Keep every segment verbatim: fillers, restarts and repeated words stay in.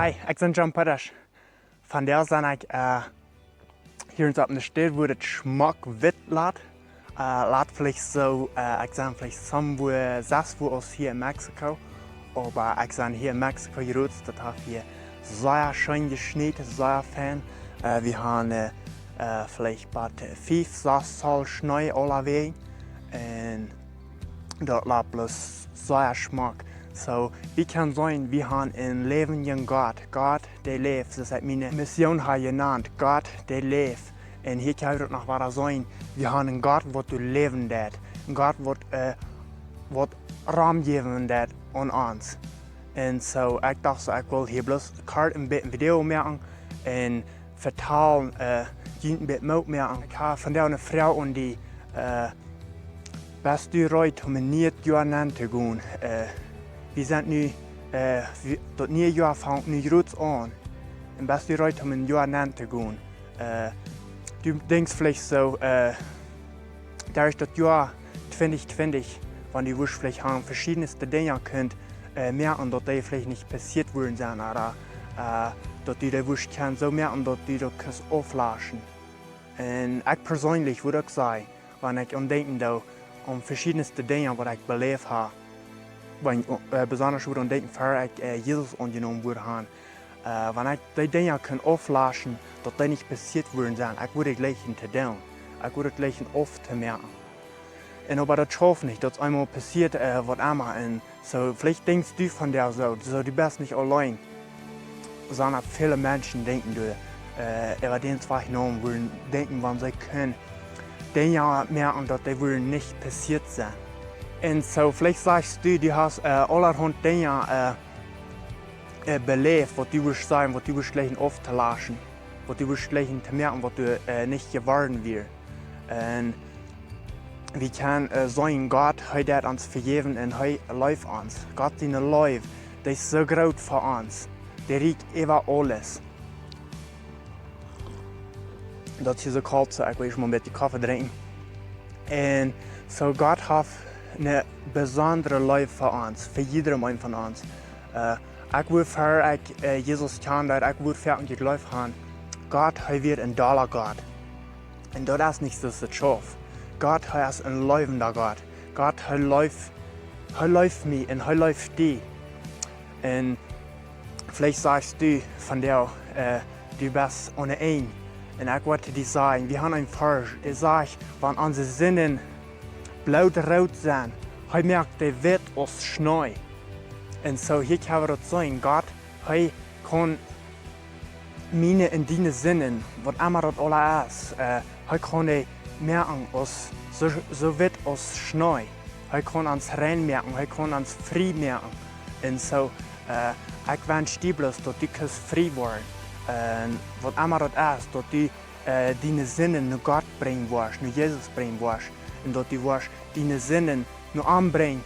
Hey, ekj sie John Peters. Vondoag sie ekj, äh, hia en soone Staut, wua daut schmock witt lat. Äh, lat veleicht soo, äh, ekj sie veleicht somewhere sest wua aus hia en Mexiko. Oba ekj sie hia en Mexiko jrod, daut haft hia sea scheen jeschniet, sea fein. Äh, wie haben, äh, äh, veleicht bie fief, sest Zoll Schnee aulawäajen. Un daut lat bloos sea schmock. Soo, wie kjennen seenen, wie haben eenen läwendjen Gott. Gott, dee läft, soo aus ekj miene Mission hab jenant. Gott, dee läft. Un hia kjenn wie daut noch wada seenen. Wie haben eenen Gott, waut doa läwen deit. Eenen Gott, waut, äh, waut Rum jäwen deit aun ons. Un soo, ekj docht soo, ekj well hia bloos kort een bät een Video moaken. Un vetalen, äh, junt een bät Moot moaken. Ekj hab vondoag eene Froag aun die, äh, best du reed om een nieet Joa nenn to gonen? Äh, wie sent nu, äh, wie, daut niee Joa fangt nu jrod aun. Un best du reed om een Joa nenn to gonen? Äh, du denkjst veleicht soo, äh, doa es daut Joa twintich twintich, wan du wurscht veleicht aun veschiedenste Dinja kunt, äh, moaken, daut dee veleicht nich passieet wudden sennen, ooda, äh, daut du dee wurscht kjennen soo moaken, daut du daut kaust auflaschen. Un ekj perseenlich wudd uk sajen, wan ekj aun denkjen doo, aun veschiedenste Dinja, waut ekj beläft hab, wan, äh, besonda wudd aun denkjen, ver ekj, äh, Jesus aunjenomen wudd haben, äh, wan ekj dee Dinja kunn auflaschen, daut dee nich passieet wudden sennen, ekj wudd daut jlikjen to doonen. Ekj wudd daut jlikjen auftomoaken. Un oba daut schauft nich, daut eemol passieet, äh, waut emma. Un soo, veleicht denkjst du vondoag soo, soo, du best nich auleen. Sonda väle Menschen denkjen doa, äh, äwa dän Wajch no, wudden denkjen, wan see kunnen Dinja moaken, daut dee wudden nich passieet sennen. Un soo, veleicht sajchst du, du hast, äh, aulahaunt Dinja, äh, äh, beläft, waut du wurscht sajen, waut du wurscht jlikjen auftolaschen, waut du wurscht jlikjen to moaken, waut du, äh, nich jeworden wieescht. Un wie kjennen, äh, seenen, Gott, hee deit ons vejäwen un hee leeft ons. Gott siene Leew, dee es soo groot fa ons. Dee rieekjt äwa aules. Daut es hia soo kolt, soo ekj well ieescht mol een bät Koffe drinkjen. Un soo, Gott haft eene besondre Leew fa ons, fa jiedrem eenen von ons. Äh, ekj wudd, ver ekj, äh, Jesus kjand, daut ekj wudd ver ekj jejleeft han, Gott, hee wia een dolla Gott. Un daut es nich soo aus et schauft. Gott, hee es een leewenda Gott. Gott, hee leeft, hee leeft mie un hee leeft die. Un veleicht sajchst du vondoag, äh, du best aun de Enj. Un ekj wull die sajen, wie haben een Varsch, dee sajcht, wan onse Sinden bloot root sent, hee moakt dee witt aus Schnee. Un soo, hia kjenn wie daut seenen, Gott, hee kaun miene un diene Sinden, waut emma daut aula es, äh, hee kaun dee moaken aus, soo, soo witt aus Schnee. Hee kaun ons rein moaken, hee kaun ons frie moaken. Un soo, äh, ekj wensch die bloos, daut du kaust frie woaren. Un waut emma daut es, daut du, äh, diene Sinden no Gott brinjen woascht, no Jesus brinjen woascht. Un daut du woascht diene Sinden no am brinjen.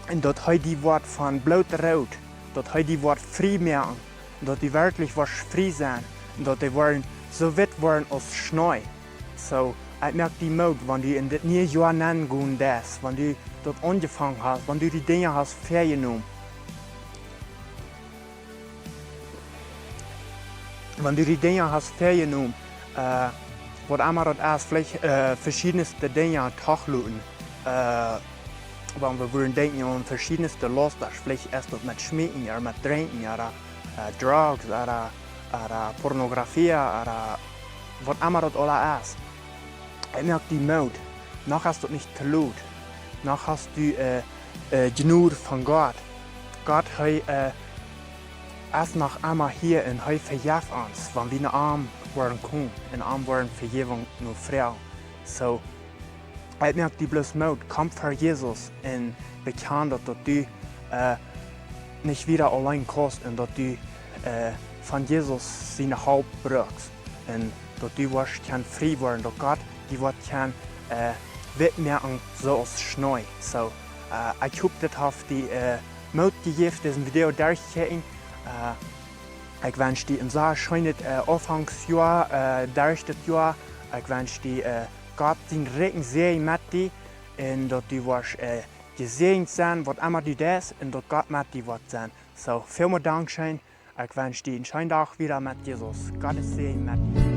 Un daut hee die woat von bloot root, daut hee die woat frie moaken, daut du werkjlich woascht frie sennen, un daut dee woaren soo witt woaren aus Schnee. Soo, ekj moak die Moot, wan du en dit niee Joa nenn gonen deist, wan du daut aunjefongen hast, wan du die Dinja hast väajenomen. Wan du die Dinja hast väajenomen, äh, waut emma daut es, veleicht, äh, veschiedenste Dinja toloten. Äh, wan wie wudden denkjen aun veschiedenste Lasten, veleicht es daut met Schmeeken, ooda met Drinkjen, ooda, äh, Drugs, ooda, ooda Pornografie, ooda waut emma daut aula es. Ekj moak die Moot. Noch es daut nich too lot. Noch hast du, äh, äh, Jnod von Gott. Gott, hee, äh, es noch emma hia un hee vejeft ons, wan wie no am woaren komen un am woaren Vejäwunk no froagen. Soo, ekj moak die bloos Moot, komm ver Jesus un bekjan daut, daut du, äh, nich wieda auleen kaust un daut du, äh, von Jesus siene Help brukst. Un daut du woascht kjennen frie woaren, daut Gott die woat kjennen, äh, witt moaken soo aus Schnee. Soo, äh, ekj hop, dit haft die, äh, Moot jejäft, disen Video derchtochecken. Äh, ekj wensch die een sea scheenet, äh, Aunfank Joa, äh, derch dit Joa. Ekj wensch die, äh, Gott sienen rikjen Säajen met die. Un daut du woascht, äh, jesäajent sennen, waut emma du deist, un daut Gott met die woat sennen. Soo, välmol dankscheen. Ekj wensch die een scheenen Dach wieda met Jesus. Gottes Säajen met die.